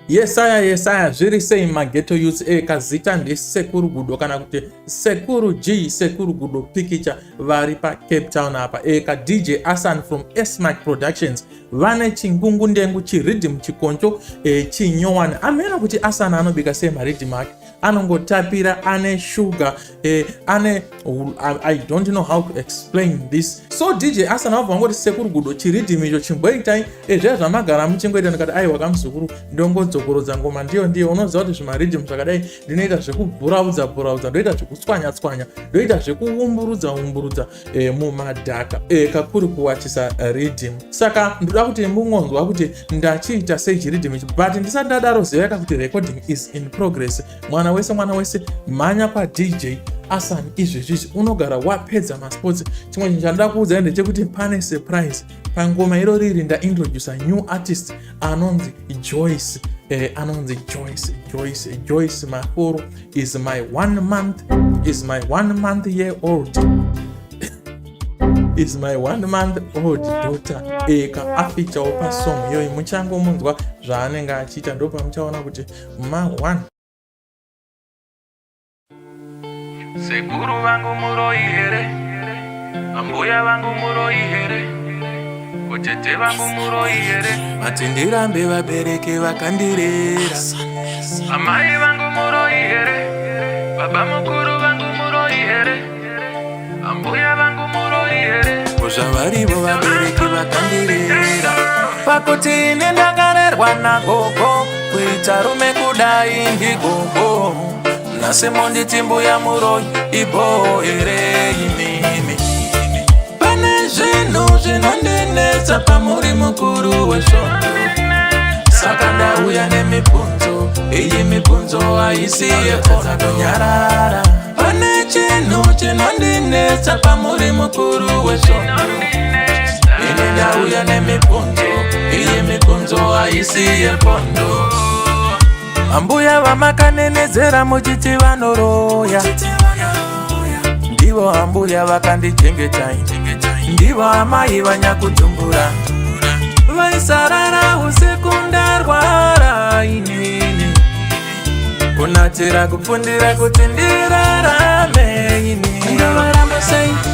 Yesaya Yesaya zviri sei mageto youths eka zita ndisekuru gudo kana kuti sekuru G sekuru gudo pikicha vari paCape Town apa eka DJ Asan from Smack Productions vane chingungundengu chiriddim chikoncho e, chinyowani amheno kuti Asan anobika sei mariddim ake anongotapira ane sugar eh, ane I don't know how to explain this. So DJ Asana vabva vangoti sekuru gudo chiridhim icho chimboitai eh, zviya zvamagara muchingoita ndikati aiwa kamuzukuru ndongodzokorodza ngoma ndiyo ndiyo unoziva kuti zvimaridhim zvakadai ndinoita zvekubhuraudza bhuraudza ndoita zvekutswanya tswanya ndoita zvekuumburudza umburudza eh, mumadhaka eh, kakuri kuwachisa riddim saka ndoda kuti mungonzwa kuti ndachiita sei chiriddim ichi but ndisati ndadaro zivaika kuti recording is in progress mwana wese mwana wese mhanya kwadj asan izvezvizvi unogara wapedza masports chimwe chinhu chandoda kuudzai ndechekuti pane surprise pangoma iro riri ndaintroducer new artist anonzi joyce eh, anonzi joyce joyce joyce maforo is my one month is my one month year old is my one month old daughter eka afichawo pasong iyoyi muchangomunzwa zvaanenge achiita ndopamuchaona kuti ma one Sekuru vangu muroyi here? Ambuya vangu muroyi here? Kotete vangu muroyi here? Vati ndirambe vabereki vakandirera. Amai vangu muroyi here? Baba mukuru vangu muroyi here? Ambuya vangu muroyi here? Zvavarivo vabereki vakandirera. Pakuti ini ndakarerwa nagogo kuita rume kudai ndigogo nhasi monditi mbuya muroyi ibhoo here imimi pane zvinhu zvinondinetsa pamuri mukuru wesvondo saka ndauya nemibvunzo iyi mibvunzo haisi yekonyarara pane chinhu chinondinetsa pamuri mukuru wesvondo ini ndauya nemibvunzo iyi mibvunzo haisi yepondo ambuya vamakanenedzera muchiti vanoroya ndivo ambuya vakandichengetai ndivo amai vanyakudzumbura vaisarara usiku ndarwara inini kunatira kupfundira kuti ndirarame ini ndovaramba sei